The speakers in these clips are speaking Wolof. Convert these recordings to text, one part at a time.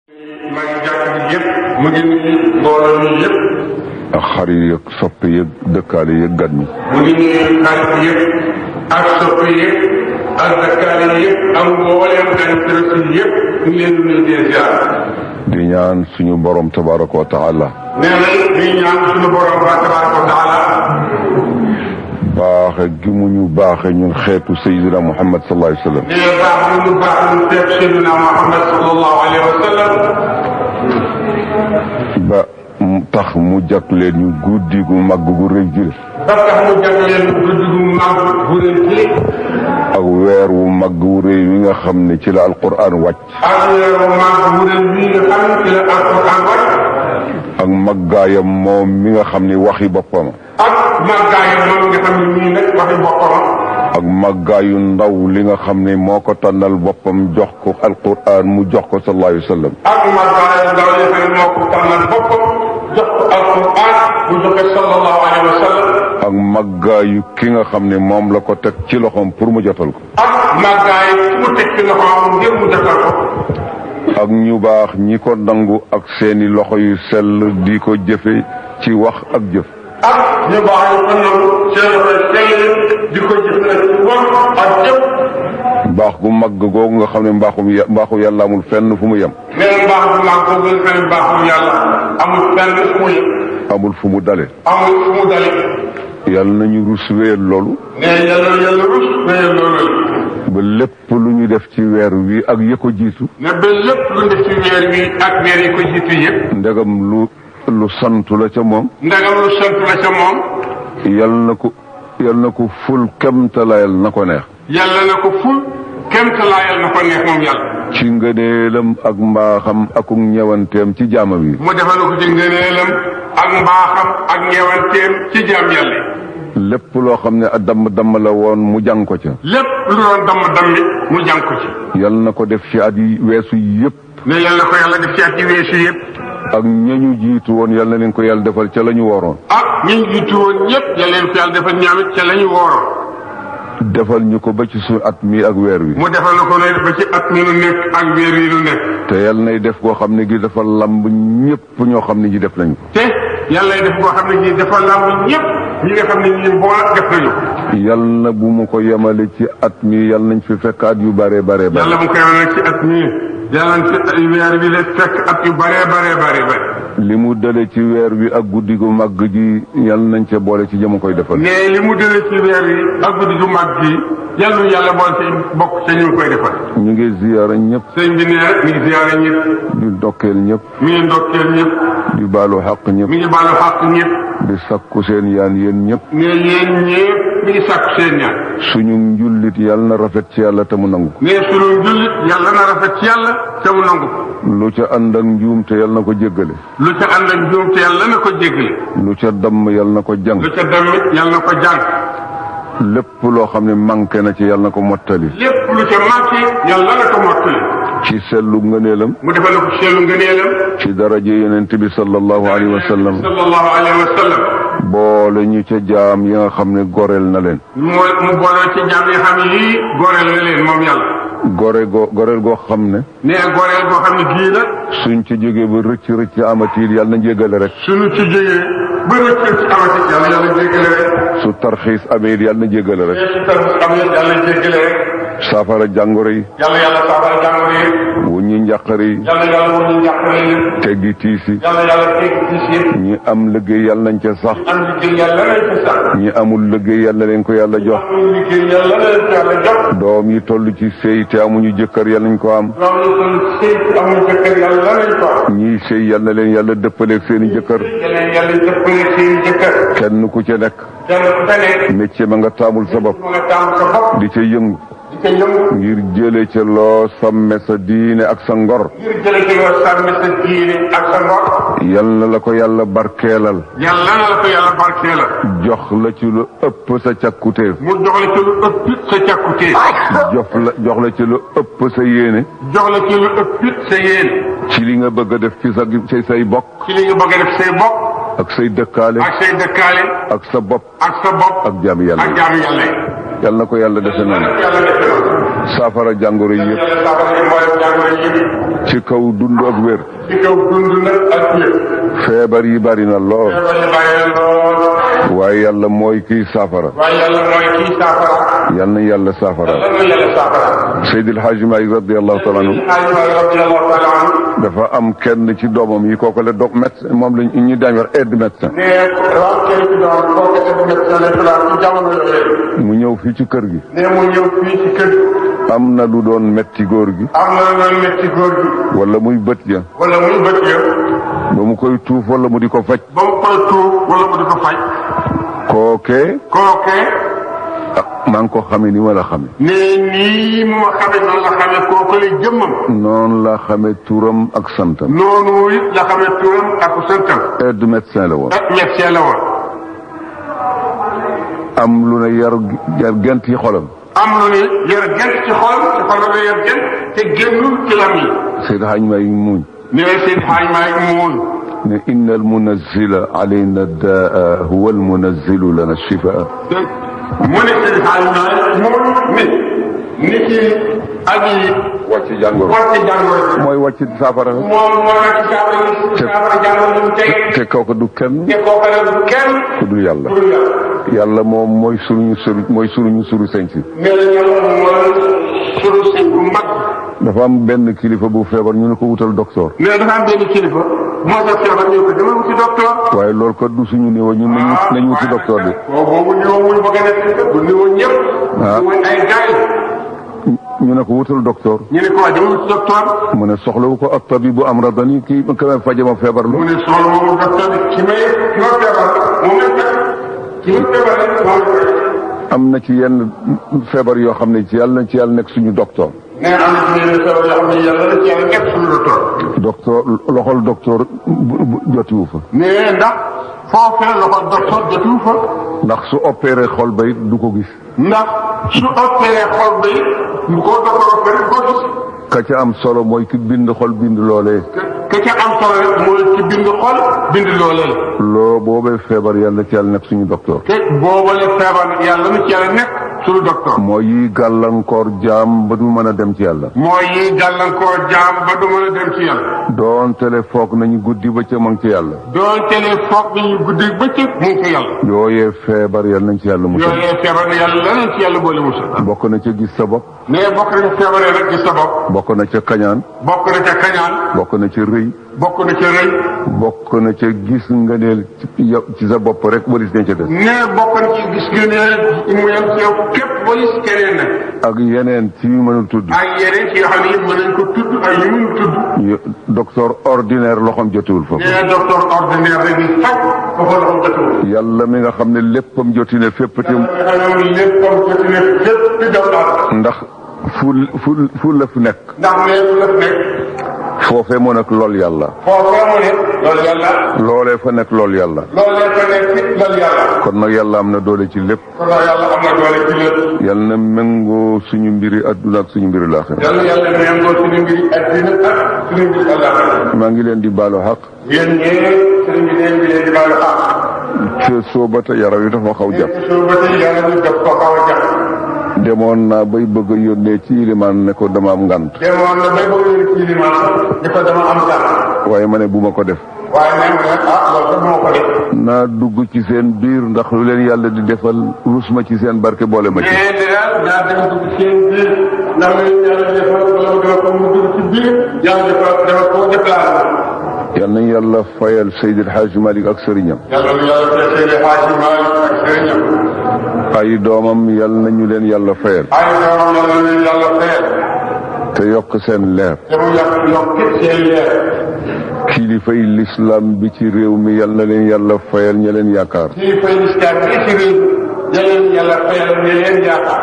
maa ngi jàpp ni yëpp mu ngi nuyu mbooloo mi yëpp. ak xarit yeeg soppe yeeg dëkkaale yeeg gan ñi. mu ngi nuyu xarit yëpp ak soppe yëpp ak dëkkaale yëpp ak mbooleem administration yëpp ñu ngi leen di nuyu di ziar. di ñaan suñu borom tabaraka wa taala. nee na di ñaan suñu borom tabaraka wa taala. baaxe gi mu ñu baaxe ñun xeetu Seydina Muhammad sallallahu alayhi wa sallam. nee na baax gi mu baax ñun xeetu Seydina Muhammad sallallahu alayhi wa sallam. ba tax mu jagleen ñu guddi gu mag gu rëy gi. ba tax mu jagleen guddi gu mag gu rëy gi. ak weer wu mag wu rëy wi nga xam ne ci la alquran wàcc. ak weer wu mag wu rëy wi nga xam ne ci la alquran wàcc. ak maggaayam moom mi nga xam ni waxi boppam. ak màggaayu moom nga xam ne nii nag waxi boppam. ak màggaayu ndaw li nga xam ne moo ko tànnal boppam jox ko alquran mu jox ko sallallahu alayhi wa sallam. ak màggaayu ndaw li nga xam ne moo ko tànnal boppam jox ko alquran mu jox ko sallallahu alayhi wa sallam. ak màggaayu ki nga xam ne moom la ko teg ci loxoom pour mu jotal ko. ak màggaayu ki mu teg ci loxoom ngir mu jotal ko. ak ñu baax ñi ko nangu ak seeni loxo yu sell di ko jëfe ci wax ak jëf. ak ñu baax ñu ko nangu seen loxo sell di ko jëfe ci wax ak jëf. mbaax gu mag googu nga xam ne mbaaxu yàlla amul fenn fu mu yem. mais mbaax bu mag googu nga xam ne mbaaxu yàlla amul fenn fu mu yem. amul fu mu dale. amul fu mu dale. yàlla nañu rus wéyal loolu. mais yàlla rus wéyal loolu. ba lépp lu ñu def ci weer wi ak yi ko jiitu. ne ba lépp lu ñu def ci weer wi ak weer yi ko jiitu yëpp. ndegam lu santu la ca moom. ndegam lu santu la ca moom. yal na ko ful kemtalayal na ko neex. yàlla na ko ful kemtalayal na ko neex moom yàlla. ci ngëneelam ak mbaaxam ak ñewanteem ci jaamam yi. mu defal ko ci ngëneelam ak mbaaxam ak ñewanteem ci jaam yàlla. lépp loo xam ne damm la woon mu jàng ko ca. lépp lu doon damm mu jàng ko ci. yal na ko def ci at yi weesu yëpp. ne yal na ko yàlla def ci at yi weesu yëpp. ak ñañu jiitu woon yal na leen ko yàlla defal ca la ñu wooroon. ah ñi jiitu woon ñëpp yal leen ko yàlla defal ñaamit ca la ñu wooroon. defal ñu ko ba ci suñu at mi ak weer wi. mu defal na ko ne ba ci at mi nu nekk ak weer wi nu nekk. te yal nay def koo xam ne gi dafa lamb ñëpp ñoo xam ne ji def nañ ko. te yàlla nay def koo xam ne ji dafa lamb ñëpp ñi nga xam ne ñi boo def nañu ko. yal na bu mu ko yemale ci at mi yal nañ fi fekk at yu bare bare bare. yàlla mu ko yemale ci at mi yàlla nañ fi weer wi la fekk at yu bare bare bare bare. li mu dale ci weer wi ak guddi gu màgg gi yal nañ ca boole ci jëmu koy defal. mais li mu dale ci weer wi ak guddi gu màgg gi yàlla yàlla boole ci bokk ca ñu koy defal. ñu ngi ziyaara ñëpp. sëñ bi nee mi ngi ziyaara ñëpp. di ndokkeel ñëpp. mi ngi ndokkeel ñëpp. di baalu xaq ñëpp. mi ngi baalu xaq ñëpp. di sakku seen yaan yéen ñëpp. mais yéen ñëpp mi ngi sakku seen ñaan. suñu njullit yal na rafet ci yàlla te mu nangu. mais suñu njullit yàlla na rafet ci yàlla te mu nangu. lu ca ànd ak njuum te yal na ko jéggale. lu ca ànd ak njuum te yàlla na ko jéggale. lu ca damm yal na ko jàng. lu ca damm yàlla na ko jàng. lépp loo xam ne manqué na ci yal na ko mottali. lépp lu ca manqué yàlla na ko mottali. ci sellu ngëneelam. mu defal na ko sellu ngëneelam. ci daraje yonent bi sallallahu alayhi wa sallam. sallallahu alayhi wa sallam. boole ñu ca jaam yi nga xam ne goreel na leen. mu boole ci jaam yi xam ne yii goreel na leen moom yàlla. goreel goo xam ne. nee goreel goo xam ne gii la. suñ ci jógee ba rëcc amatiil yàlla na jéggale rek. suñu ci jógee ba rëcc amatiil yàlla jéggale rek. su tarxiis amee yàlla na jéggale rek. su tarxiis amee yàlla jéggale rek. saafara jàngoro yi. yàlla saafara jàngoro yi. wuññi njàqare yi. yàlla wuññi njàqare yi. teggi tiis yi. yàlla teggi tiis yi. ñi am liggéey yàlla nañ ca sax. am liggéey yàlla nañ ca sax. ñi amul liggéey yàlla leen ko yàlla jox. amul liggéey yàlla nañ ko yàlla jox. doom yi toll ci sëy te amuñu jëkkër yàlla nañ ko am. doom yi toll ci sëy te amuñu jëkkër yàlla nañ ko am. ñii sëy yàlla leen yàlla dëppaleeg seeni jëkkër. yàlla dëppaleeg seeni jëkkër. kenn ku ca nekk. kenn ku ca nekk. métier ma nga taamul sa bopp. di ca yëngu. di ca yëngu. ngir jële ca loo sàmme sa diine ak sa ngor. ngir jële ca loo sàmme sa diine ak sa ngor. yàlla la ko yàlla barkeelal. yàlla na la ko yàlla barkeelal. jox la ci lu ëpp sa càkkutéef. mu jox la ci lu ëpp sa càkkutéef. jox la ci lu ëpp sa yéene. jox la ci lu ëpp sa yéene. ci li nga bëgg a def ci say bokk. ci li nga bëgg a def say bokk. ak say dëkkaale. ak say dëkkaale. ak sa bopp. ak sa bopp. ak jaamu yàlla. ak jaamu yàlla. yàlla na ko yàlla defe noonu. saafara jàngoro yi yëpp. yàlla saafara yi mboolem jàngoro yi yëpp. ci kaw dund ak wér. ci kaw dund nag ak wér. feebar yi bari na lool. feebar yi bari na lool. waaye yàlla mooy kii saafara. waaye yàlla mooy kii saafara. yal na yàlla saafara. yal na yàlla saafara. Seydi El Hadji Malick radiyallahu taala anhu. dafa am kenn ci doomam yi kooku la médecin moom lañ ñu daañu wax aide médecin. nee dafa am kenn ci doomam kooku aide médecin lañ ci jamono yooyu. mu ñëw fii ci kër gi. nee mu ñëw fii ci kër gi. am na lu doon metti góor gi. am na lu doon metti góor gi. wala muy bët ya. wala muy bët ya. ba mu koy tuuf wala mu di ko faj. ba mu koy tuuf wala mu di ko faj. kookee. maa ngi ko xamee ni ma la xamee. nee nii mu ma xamee noonu la xamee kooku la jëmmam. noonu la xamee turam ak santam. noonu it la xamee turam ak santam. aide médecin la woon. aide médecin la woon. am lu ne yar gent ci xolam. am lu ne yar gent ci xolam ci xolam la yar gent te génnul ci lam yi. Seydi Hadj Malick muuñ. nee Seydi Hadj Malick muuñ. ne inna al munazzila alayna daa huwa al munazzilu lana shifaa. mu ne Seydi Hadj Malick moom ni ci aji wàcc jàngoro mooy wàcc saafara. moom moo nekk saafara jàngoro ñu teg. te kooku du kenn. te kooku la du kenn. ku dul yàlla. yàlla moom mooy suruñu suru sëñ si. nee na yàlla mooy suru sëñ bu mag. dafa am benn kilifa bu feebar ñu ne ko wutal docteur. nee na dafa am benn kilifa moo tax feebar ñu ko dama wuti docteur. waaye loolu kat du suñu niveau ñun nañu wuti docteur bi. boobu niveau muy bëgg a nekk du niveau ñëpp. mooy ay gars ñu ne ko wutal docteur. ñu ne ko waa dama wuti docteur. mu ne soxlawu ko ak tabibu amradani kii ka faje ma feebar lu. mu ne soxla moomu docteur bi ki ma feebar moom lañ fekk ki ma feebar rek moom lañ fekk. am na ci yenn feebar yoo xam ne ci yàlla na ci yàlla nekk suñu docteur. nee na am na ci yenn feebar yoo xam ne yàlla na ci yàlla nekk suñu docteur. docteur loxol docteur jotiwu fa. nee ndax foofee loxol docteur jotiwu fa. ndax su opéré xol ba it du ko gis. ndax su opéré xol ba it du ko docteur opéré du ko gis. ka ca am solo mooy ki bind xol bind loolee. ka ca am solo rek mooy ki bind xol bind loolee. loo boobee feebar yàlla ci yàlla nekk suñu docteur. te boobale feebar yàlla na ci yàlla nekk suñu docteur. mooy yi gàllankoor jaam ba du mën a dem ci yàlla. mooy yi gàllankoor jaam ba du mën a dem ci yàlla. doontele foog nañu guddi ba ca mang ci yàlla. doontele foog nañu guddi ba ca mu ngi ci yàlla. yooyee feebar yàlla nañ ci yàlla musal. yooyee feebar yàlla nañ ci yàlla boole musal. bokk na ca gis sa bopp. mais bokk na ca feebaree rek gis sa bopp. bokk na ca kañaan. bokk na ca kañaan. bokk na ca rëy. bokk na ca rëy. bokk na ca gis nga neel ci sa bopp rek walis ne ca des. mais bokk na ci gis nga ne mu yem ci yow képp walis keneen nag. ak yeneen ci yu mënul tudd. ak yeneen ci yoo xam ne yëpp mën nañ ko tudd ak yu mënul tudd. docteur ordinaire loxoom jotiwul foofu. nee docteur ordinaire rek di faj foofu loxoom jotiwul. yàlla mi nga xam ne léppam joti ne fépp te. léppam joti ne fépp te daw ndax fu la fi nekk. ndax nee fu la fi nekk. foofee mu nekk lool yàlla. foofee mu nekk loolu yàlla. loolee fa nekk lool yàlla. loolee fa nekk loolu yàlla. kon nag yàlla am na doole ci lépp. kon nag yàlla am na doole ci lépp. yàlla na méngoo suñu mbiri adduna ak suñu mbiri laaxira. yàlla méngoo suñu mbiri adduna ak suñu mbiri àllaaxira. maa ngi leen di baalu xaq. yéen ñëpp sëriñ bi nee ngi leen di baalu xaq. te soobata yaram yi dafa xaw jàpp. soobata yaram yi dafa xaw a jàpp. demoon naa bay bëgg a yónnee ci ilimaan ne ko dama am ngant. demoon na bay bëgg a yónnee ci ilimaan ne ko dama am ngant. waaye ma ne bu ma ko def. waaye nee na loolu sax bu ma ko def. naa dugg ci seen biir ndax lu leen yàlla di defal rus ma ci seen barke boole ma ci. mais naa dem dugg ci seen biir ndax lu leen yàlla defal wala mu defal ko mu dugg ci biir yàlla defal ko defal. yal nañu yàlla fayal Seydi El Hadji Malick ak sëriñam. yàlla na yàlla fayal Seydi El Hadji Malick ak sëriñam. ay doomam yal nañu leen yàlla fayal. ay doomam yal na leen yàlla fayal. te yokk seen leer. te mu yokk seen leer. kilifay l'islam bi ci réew mi yal na leen yàlla fayal ña leen yaakaar. kilifay l'islam bi ci réew mi yal na leen yàlla fayal ña leen yaakaar.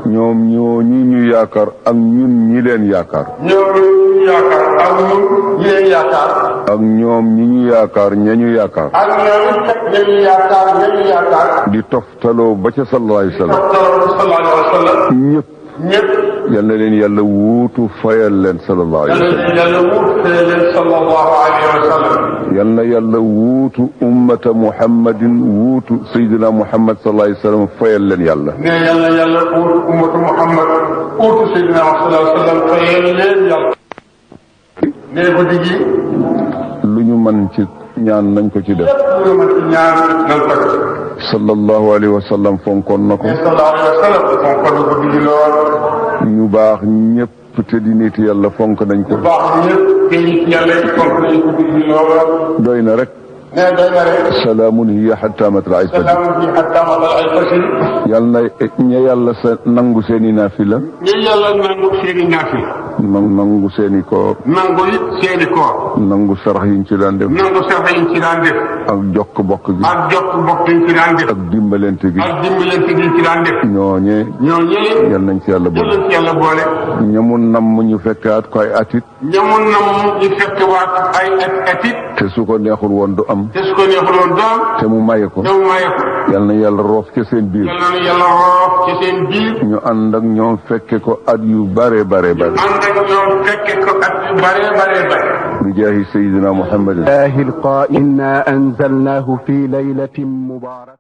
ñoom ñoo ñi ñu yaakaar ak ñun ñi leen yaakaar. ñoom ñu yaakaar ak ñun ñi leen yaakaar. ak ñoom ñi ñu yaakaar ña ñu yaakaar. ak ñoom ña ñu yaakaar ña ñu yaakaar. di toftaloo ba ca sallallahu alayhi wa sallam. sallallahu alayhi wa sallam. ñëpp. yal na leen yàlla wuutu fayal leen sallallahu alayhi wa sallam. yal na leen yàlla wuutu fayal leen sallallahu alayhi wa sallam. yal na yàlla wuutu ummata muhammadin wuutu sayyidina muhammad sallallahu alayhi wa sallam fayal leen yàlla. ne yàlla wuutu ummata muhammad wuutu sayyidina sallallahu alayhi wa sallam fayal leen yàlla. ne guddi gi. lu ñu mën ci ñaan nañ ko ci def. lu ñu mën ci ñaan nañ ko def. sallallahu alayhi wa sallam fonkoon na ko. sallallahu alayhi wa sallam fonkoon na guddi gi lool. ñu baax ñëpp te di nit yàlla fonk nañ ko. ñu baax ñëpp te nit yàlla fonk nañ ko guddi gi lool. doy na rek. ne doy na rek. salaamun hiya hatta matla'il fajr. salaamun hiya hatta matla'il fajr. yàlla na ña yàlla sa nangu seeni naafila. ña yàlla nangu seeni naafila. nangu seeni koor. nangu it seeni koor. nangu sarax yiñ ci daan def. nangu sarax yiñ ci daan def. ak jokk bokk gi. ak jokk bokk yiñ ci daan def. ak dimbalante gi. ak dimbalante giñ ci daan def. ñooñee. yal nañ ci yàlla boole. yal nañ ci yàlla boole. ñamu namm ñu fekkaat ko ay atit. ñamu namm ñu fekkewaat ay atit. te su ko neexul woon du am. te su ko neexul woon du am. te mu maye ko. te mu maye ko. yal na yàlla roof ca seen biir. yal na yàlla roof ca seen biir. ñu ànd ak ñoom fekke ko at yu bare bare bare. ànd ak ñoom fekke ko at yu bare bare bare. bijaahi sayyidina Muhammadin. الله القائل إنا أنزلناه في ليلة مباركة